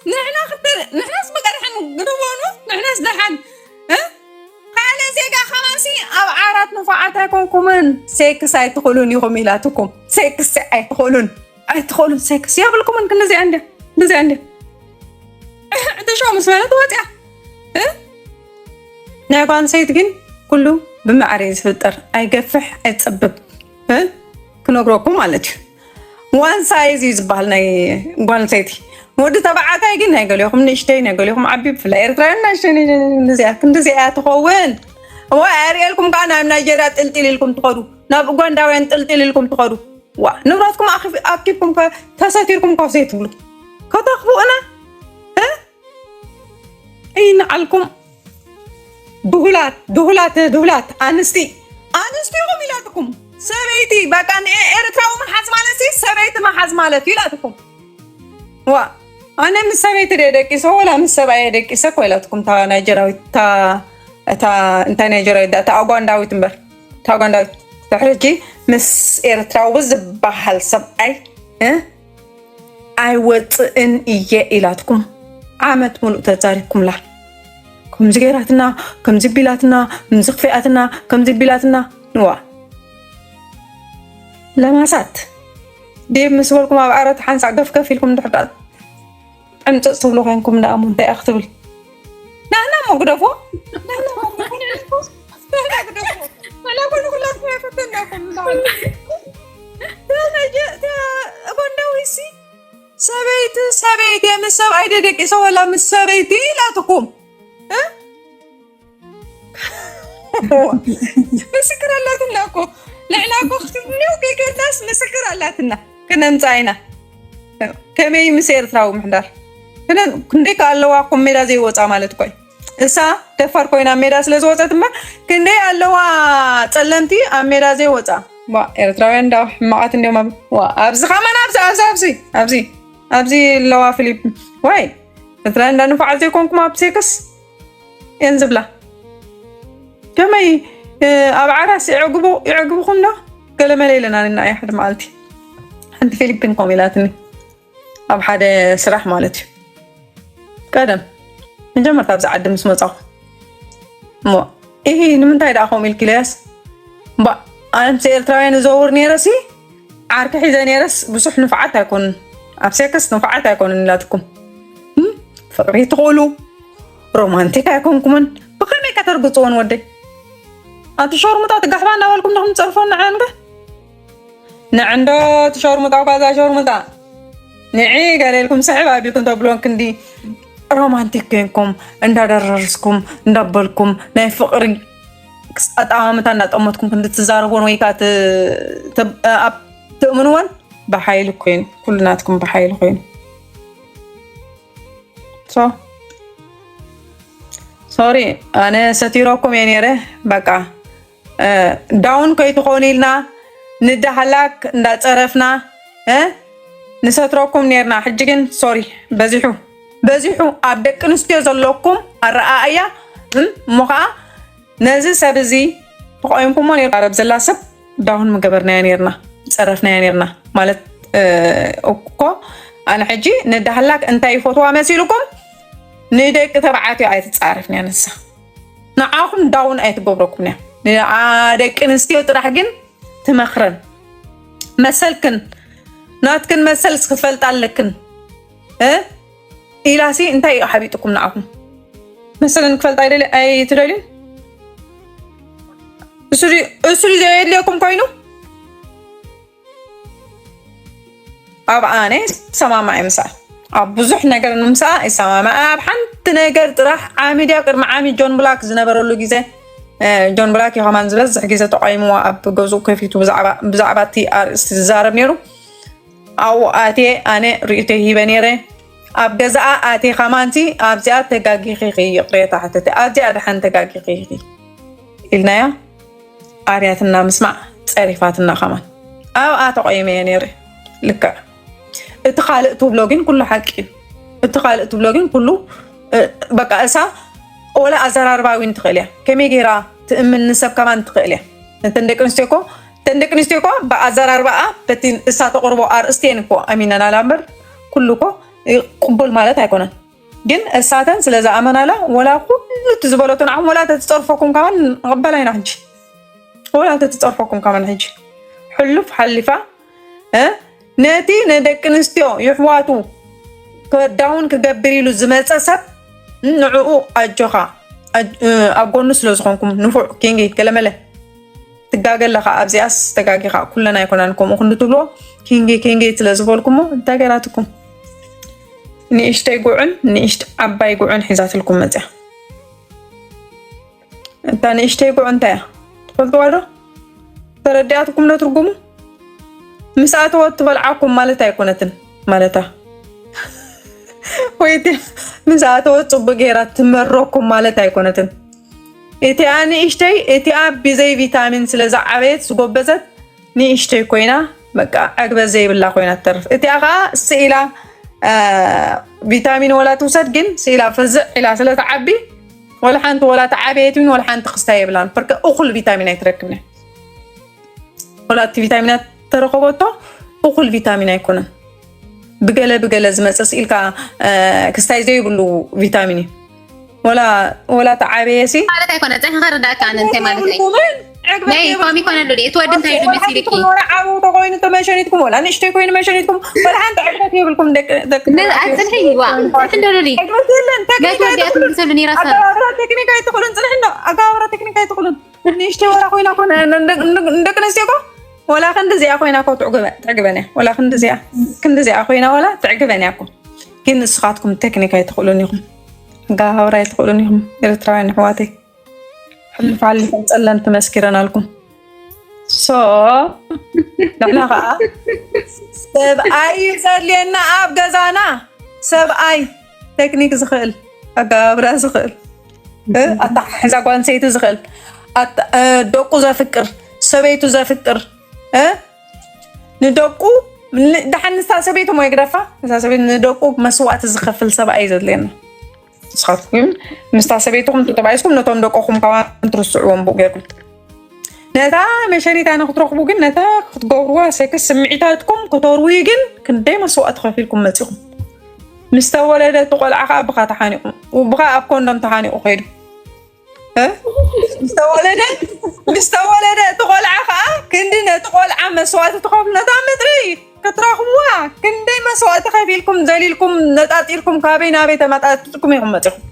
ንሕና ክተ- ንሕናስ መቀርሕን ግደፎኑ። ንሕናስ ደሓን እ? ካልእ ዜጋ ከማሲ ኣብ ዓራት ንፉዓት ኣይኮንኩምን፣ ሴክስ ኣይትኽእሉን ኢኹም ኢላትኩም። ሴክስ ኣይትኽእሉን፣ ኣይትኽእሉን። ሴክስ የብልኩምን። ክንደዚኣ እንደ እንደዚኣ እንደ እቲ ሾው ምስ በለት ወፂኣ እ? ናይ ጓል ሰይቲ ግን ኩሉ ብማዕረ እዩ ዝፍጠር። ኣይገፍሕ ኣይፀብብ እ? ክነግረኩም ማለት እዩ። ዋን ሳይዝ እዩ ዝበሃል ናይ ጓል ሰይቲ። ወዲ ተባዕታይ ግን ናይ ገሊኹም ንእሽተይ ናይ ገሊኹም ዓቢ፣ ብፍላይ ኤርትራውያን ንእሽተይ ንእሽተይ ክንደዚኣ እያ ትኸውን። እሞ ኣርእየልኩም ከዓ ናብ ናይጀርያ ጥልጥል ኢልኩም ትኸዱ፣ ናብ ኡጋንዳውያን ጥልጥል ኢልኩም ትኸዱ። ዋ ንብረትኩም ኣኺፍ- ኣኪብኩም ከ ተሰቲርኩም ኮፍ ዘይትብሉ ከተኽፍኡና እ? ይንዓልኩም። ድሁላት ድሁላት ድሁላት ኣንስቲ ኣንስቲ ኢኹም ኢላትኩም። ሰበይቲ በቃ ንኤርትራዊ መሓዝ ማለት ሲ ሰበይቲ መሓዝ ማለት እዩ ኢላትኩም። ዋ ኣነ ምስ ሰበይቲ ደ ደቂሰ ወላ ምስ ሰብኣየ ደቂሰ እኮ ኢላትኩም። እታ ናይጀራዊት እታ እታ እንታይ ናይጀራዊት እታ ኡጋንዳዊት እምበር እታ ኡጋንዳዊት ድሕሪ ሕጂ ምስ ኤርትራዊ ዝበሃል ሰብኣይ እ? ኣይወፅእን እየ ኢላትኩም ዓመት ሙሉእ ተዛሪብኩምላ። ከምዚ ገይራትና፣ ከምዚ ቢላትና፣ ከምዚ ክፊኣትና፣ ከምዚ ቢላትና ንዋ ለማሳት ዴብ ምስ በልኩም ኣብ ዓራት ሓንሳእ ገፍገፍ ኢልኩም ድሕር ዳኣ ዕምፅፅ ትብሉ ኮንኩም ዳኣ እሞ እንታይ እያ ክትብል? ናህና እሞ ግደፎ። ናህና እሞ ግደፎ። ናህና ግደፎ። ኣላ ኩሉ ኩላትኩም ኣይፈተናኩም። እታ ጎንዳዊ ሲ ሰበይቲ ሰበይቲ ምስ ሰብኣይ ደደቂሰ ወላ ምስ ሰበይቲ ኢላትኩም እ? ምስክር ኣላትና እኮ ንዕና እኮ ክትብልው ከይከዳስ ምስክር ኣላትና ክነምፃ ኢና። ከመይ ምስ ኤርትራዊ ምሕዳር ክነ- ክንደይ ከ ኣለዋ እኮ ሜዳ ዘይወፃ ማለት እኮ እዩ። እሳ ደፋር ኮይና ኣብ ሜዳ ስለ ዝወፀት እምበር ክንደይ ኣለዋ ፀለምቲ ኣብ ሜዳ ዘይወፃ። ዋ ኤርትራውያን እንዳ ሕማቃት እንዲዮም። ኣብ ዋ ኣብዚ ከማን ኣብዚ ኣብዚ ኣብዚ ኣብዚ ኣብዚ ኣለዋ ፊሊፕ ዋይ ኤርትራውያን እንዳ ንፉዓት ዘይኮንኩም ኣብ ሴክስ እየን ዝብላ። ከመይ እ፣ ኣብ ዓራስ ይዕግቡ ይዕግብኹም ዶ? ገለመለ ኢለና ንና እያ ሓደ መዓልቲ ሓንቲ ፊሊፒን ከምኡ ኢላትኒ ኣብ ሓደ ስራሕ ማለት እዩ። ቀደም መጀመርታ ኣብዚ ዓዲ ምስ መጻኹ እሞ ኢሂ ንምንታይ ደኣ ከምኡ ኢልኪ ኢለያስ እምባ ኣነ ምስ ኤርትራውያን እዘውር ነይረ ሲ ዓርኪ ሒዘ ነይረስ ብዙሕ ንፉዓት ኣይኮኑን ኣብ ሴክስ ንፉዓት ኣይኮኑን ኢላትኩም እም፣ ፍቕሪ ትኽእሉ ሮማንቲክ ኣይኮንኩምን ብኸመይ ከተርግፅዎን ወደይ ኣቲ ሸርሙጣ ትጋሕባ እናበልኩም ዲኹም ትፀርፎን ንዓንገ ንዕንዶ ትሸርሙጣ ጓዛ ሸርሙጣ ንዒ ገለ ኢልኩም ስሕብ ኣቢልኩም ተብልዎን ክንዲ ሮማንቲክ ኮይንኩም እንዳደረርስኩም እንዳበልኩም ናይ ፍቕሪ ኣጠማምታ እንዳጠመትኩም ክንዲ ትዛረቦን ወይ ከዓ ት- ት- ኣብ ትእምንዎን ብሓይሊ ኮይኑ ኩሉ ናትኩም ብሓይሊ ኮይኑ ሶ ሶሪ ኣነ ሰቲረኩም እየ ነይረ በቃ ዳውን ከይትኾኑ ኢልና ንዳህላክ እንዳፀረፍና እ ንሰትረኩም ነይርና ሕጂ ግን ሶሪ በዚሑ በዚሑ ኣብ ደቂ ኣንስትዮ ዘለኩም ኣረኣእያ እም፣ እሞ ከዓ ነዚ ሰብ እዚ ተቆይምኩሞ ነይሩ ረብ ዘላ ሰብ ዳውን ምገበርናዮ ነይርና ፀረፍናዮ ነይርና ማለት እ፣ እኮ ኣነ ሕጂ ንዳህላክ እንታይ ይፈትዋ መሲልኩም ንደቂ ተባዕትዮ ኣይትፃረፍንያ ንሳ ንዓኹም ዳውን ኣይትገብረኩም እያ ንደቂ ኣንስትዮ ጥራሕ ግን ትመኽረን መሰልክን ናትክን መሰልስ ክትፈልጣ ኣለክን እ ኢላሲ እንታይ እዩ ሓቢጥኩም ንዓኹም መሰለን ክፈልጣ ኣይደል ኣይትደልዩን እሱ ድዩ- እሱ ድዩ ዘየድልየኩም ኮይኑ ኣብ ኣነ ይሰማማዕ ምሳ ኣብ ብዙሕ ነገር ንምሳ ይሰማማዕ ኣብ ሓንቲ ነገር ጥራሕ ዓሚ ድያ ቅድሚ ዓሚ ጆን ብላክ ዝነበረሉ ግዜ እ፣ ጆን ብላክ እዩ ከማን ዝበዝሕ ግዜ ተቋይምዋ ኣብ ገዝኡ ከፊቱ ብዛዕባ ብዛዕባ እቲ ኣርእስቲ ዝዛረብ ነይሩ ኣብኡ ኣትየ ኣነ ርእይቶ ሂበ ነይረ ኣብ ገዛኣ ኣትየ ከማንቲ ኣብዚኣ ተጋጊኺ ይቕሬታ ሕተተ ኣብዚኣ ድሓን ተጋጊኺ ኢልናያ ኣርያትና ምስማዕ ጸሪፋትና ከማን ኣብኣ ተቆይመ እየ ነይረ ልክዕ እቲ ካልእ ትብሎ ግን ኩሉ ሓቂ እዩ እቲ ካልእ ትብሎ ግን ኩሉ በቃ እሳ ወላ ኣዘራርባ እውን ትኽእል እያ ከመይ ገይራ ትእምን ንሰብ ከማን ትኽእል እያ እተን ደቂ ኣንስትዮ እኮ እተን ደቂ ኣንስትዮ እኮ ብኣዘራርባኣ በቲ እሳ ተቕርቦ ኣርእስቲ እየን እኮ ኣሚነናላ እምበር ኩሉ እኮ ቅቡል ማለት ኣይኮነን። ግን እሳተን ስለ ዝኣመናላ ወላ ኩሉ እቲ ዝበለቶ ንዓኹም ወላ ተትፀርፈኩም ከማን ንቕበላ ኢና ሕጂ። ወላ ተትፀርፈኩም ከማን ሕጂ ሕሉፍ ሓሊፋ እ ነቲ ንደቂ ኣንስትዮ ይሕዋቱ ከዳውን ክገብር ኢሉ ዝመፀ ሰብ ንዕኡ ኣጆኻ ኣብ ጎኑ ስለ ዝኾንኩም ንፉዕ ኪንጊ ገለመለ ትጋገ ኣለኻ ኣብዚኣስ ተጋጊኻ ኩለን ኣይኮናን ከምኡ ክንዲ ትብሎ ኪንጊ ኪንጊ ስለ ዝበልኩሞ እንታይ ገራትኩም ንእሽተይ ጉዕን ንእሽት ዓባይ ጉዕን ሒዛትልኩም መፅያ እታ ንእሽተይ ጉዕ እንታይ እያ ትፈልጥዋ ዶ ተረዲኣትኩም ዶ ትርጉሙ ምስ ኣተወት ትበልዓኩም ማለት ኣይኮነትን ማለታ ወይ እቲ ምስ ኣተወት ፅቡቅ ገይራ ትመረኩም ማለት ኣይኮነትን እቲኣ ንእሽተይ እቲኣ ብዘይ ቪታሚን ስለ ዝዓበየት ዝጎበዘት ንእሽተይ ኮይና በቃ ዕግበት ዘይብላ ኮይና ትተርፍ እቲኣ ከዓ ስኢላ ቪታሚን ወላ ትውሰድ ግን ስኢላ ፍዝዕ ኢላ ስለ ትዓቢ ወላ ሓንቲ ወላ ተዓበየት ውን ወላ ሓንቲ ክስታይ የብላን ርክ እኩል ቪታሚን ኣይትረክብን ወላ እቲ ቪታሚናት ተረኸበቶ እኩል ቪታሚን ኣይኮነን ብገለ ብገለ ዝመፀ ስኢልካ ክስታይ ዘይብሉ ቪታሚን እዩ ወላ ተዓበየ ሲ ማለት ኣይኮነ ፀንሒ ከረዳእካ ኣነ እንታይ ማለት እዩ ናይ ኮሚ ኮነ ዶ እቲ ወዲ እንታይ ኢሉ መሲልኪ ዓቡ ተኮይኑ ተመሸኒትኩም ወላ ንእሽተይ ኮይኑ መሸኒትኩም ወላ ሓንቲ ዕግበት የብልኩም ደቂ ኣፅንሒ ዋ ፅንሒ እንዶ ሉሊ ዕግበት የለን ቴክኒክ ነቲ ወዲኣ ትምልሰሉ ነይራ ሰብ ኣገባብራ ቴክኒክ ኣይትኽእሉን ፅንሒ እንዶ ኣገባብራ ቴክኒክ ኣይትኽእሉን ንእሽተይ ወላ ኮይና ኮነ ንደቂ ኣንስትዮ እኮ ወላ ክንዲ እዚኣ ኮይና እኮ ትዕግበ ትዕግበን እያ ወላ ክንዲ እዚኣ ክንዲ እዚኣ ኮይና ወላ ትዕግበን እያ እኮ ግን ንስኻትኩም ቴክኒክ ኣይትኽእሉን ኢኹም ጋሃውራ ኣይትኽእሉን ኢኹም ኤርትራውያን ኣሕዋተይ ሕልፍ ሓሊፈን ፀለምቲ መስኪረናልኩም so ንሕና ከዓ ሰብኣይ እዩ ዘድልየና ኣብ ገዛና ሰብኣይ ቴክኒክ ዝኽእል ኣገባብራ ዝኽእል ኣተሓሕዛ ጓል ኣንስተይቲ ዝኽእል ደቁ ዘፍቅር ሰበይቱ ዘፍቅር ንደቁ ደሓን ንሳ ሰበይቱ ሞ ይግደፋ ንሳ ሰበይቱ ንደቁ መስዋእቲ ዝኸፍል ሰብኣይ እዩ ዘድልየና ንስኻትኩም ምስታ ሰበይትኹም ተባይስኩም ነቶም ደቆኹም ካባን ትርስዕዎም ብኡ ገርኩም ነታ መሸኒታ ንክትረኽቡ ግን ነታ ክትገብርዋ ሰክስ ስምዒታትኩም ክተርውዩ ግን ክንደይ መስዋእቲ ከፊልኩም መፂኹም ምስ ተወለደ እቲ ቆልዓ ከዓ ብኻ ተሓኒቑ ብኻ ኣብ ኮንዶም ተሓኒቑ ከይዱ እ? ምስ ተወለደ ምስ ተወለደ እቲ ቆልዓ ከዓ ክንዲ ነቲ ቆልዓ መስዋእቲ ትኸፍሉ ነታ ምድሪ ክትረኽብዋ ክንደይ መስዋእቲ ከፊልኩም ዘሊልኩም ነጣጢርኩም ካበይ ናበይ ተመጣጢርኩም ኢኹም መፂኹም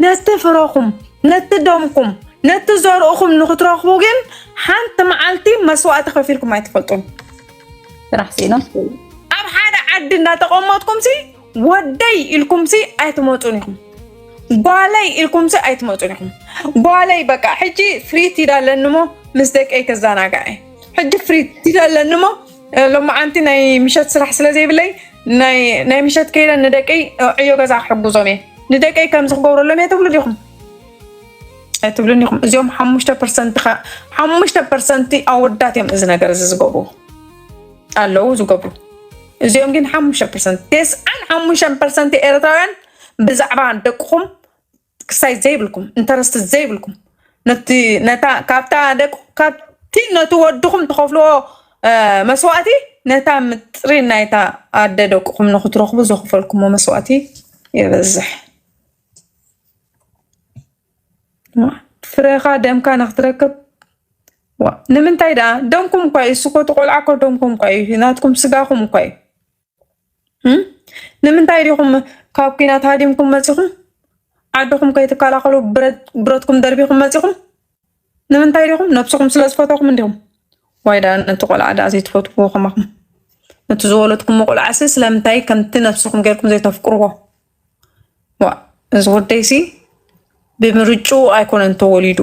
ነቲ ፍረኹም ነቲ ደምኩም ነቲ ዘርእኹም ንክትረኽቡ ግን ሓንቲ መዓልቲ መስዋእቲ ከፊልኩም ኣይትፈልጡን ስራሕ ስኢኖም ኣብ ሓደ ዓዲ እናተቐመጥኩም ሲ ወደይ ኢልኩም ሲ ኣይትመፁን ኢኹም ጓለይ ኢልኩም ሲ ኣይትመፁን ኢኹም ጓለይ በቃ ሕጂ ፍሪት ኢዳ ኣለኒ ሞ ምስ ደቀይ ክዘናጋዕ እየ ሕጂ ፍሪት ኢዳ ኣለኒ ሞ ሎማዓንቲ ናይ ምሸት ስራሕ ስለ ዘይብለይ ናይ ምሸት ከይደ ንደቀይ ዕዮ ገዛ ክሕግዞም እየ ንደቀይ ከምዚ ክገብረሎም እየ ትብሉ ዲኹም ኣይትብሉን ኢኹም እዚኦም ሓሙሽተ ፐርሰንት ሓሙሽተ ፐርሰንት ኣወዳት እዮም እዚ ነገር እዚ ዝገብሩ ኣለዉ ዝገብሩ እዚኦም ግን ሓሙሽተ ፐርሰንት ተስዓን ሓሙሽተ ፐርሰንት ኤርትራውያን ብዛዕባ ደቅኹም ክስታይ ዘይብልኩም ኢንተረስት ዘይብልኩም ነቲ ነታ ካብታ ደቁ ካብቲ ነቲ ወድኹም ትኸፍልዎ መስዋእቲ ነታ ምጥሪ ናይታ ኣደ ደቅኹም ንክትረኽቡ ዘኽፈልኩሞ መስዋእቲ ይበዝሕ ፍረኻ ደምካ ንክትረክብ ንምንታይ ደኣ ደምኩም እኳ እዩ እስኮ ትቆልዓ እኮ ደምኩም እኳ እዩ ናትኩም ስጋኹም እኳ እዩ ንምንታይ ዲኹም ካብ ኲናት ሃዲምኩም መፂኹም ዓድኹም ከይትከላኸሉ ብረትኩም ደርቢኹም መፂኹም ንምንታይ ዲኹም ነብስኹም ስለ ዝፈተኹም እንዲኹም ዋይ ደኣ ነቲ ቆልዓ ደኣ ዘይትፈትዎ ከማኹም ነቲ ዝወለድኩሞ ቆልዓሲ ስለምንታይ ከምቲ ነብስኹም ገይርኩም ዘይተፍቅርዎ ዋ እዚ ወደይሲ ብምርጭኡ ኣይኮነን ተወሊዱ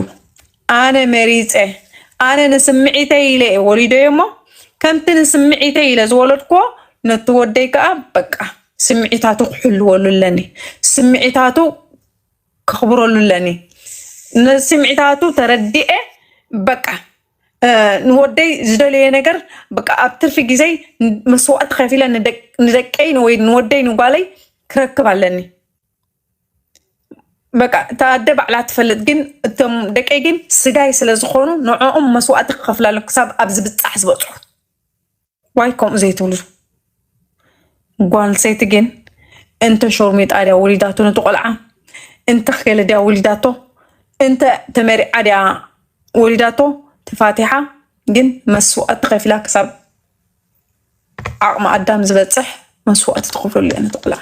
ኣነ መሪፀ ኣነ ንስምዒተይ ኢለ እየ ወሊደዮ እሞ ከምቲ ንስምዒተይ ኢለ ዝወለድክዎ ነቲ ወደይ ከዓ በቃ ስምዒታቱ ክሕልወሉ ኣለኒ ስምዒታቱ ከኽብረሉ ኣለኒ ንስምዒታቱ ተረዲኤ በቃ ንወደይ ዝደለየ ነገር በቃ ኣብ ትርፊ ግዜይ መስዋእቲ ከፊለ ንደቀይ ወይ ንወደይ ንጓለይ ክረክብ ኣለኒ በቃ እታ ኣደ ባዕላ ትፈልጥ ግን እቶም ደቀይ ግን ስጋይ ስለ ዝኾኑ ንዕኦም መስዋእቲ ክኸፍላሉ ክሳብ ኣብ ዝብፃሕ ዝበፅሑ ዋይ ከምኡ ዘይትብሉ ጓል ሰይቲ ግን እንተ ሾርሚጣ ድያ ወሊዳቶ ነቲ ቆልዓ፣ እንተ ኬለ ድያ ወሊዳቶ፣ እንተ ተመሪዓ ድያ ወሊዳቶ፣ ተፋቲሓ ግን መስዋእቲ ከፊላ ክሳብ ዓቕሚ ኣዳም ዝበፅሕ መስዋእቲ ትኸፍለሉ እያ ነቲ ቆልዓ።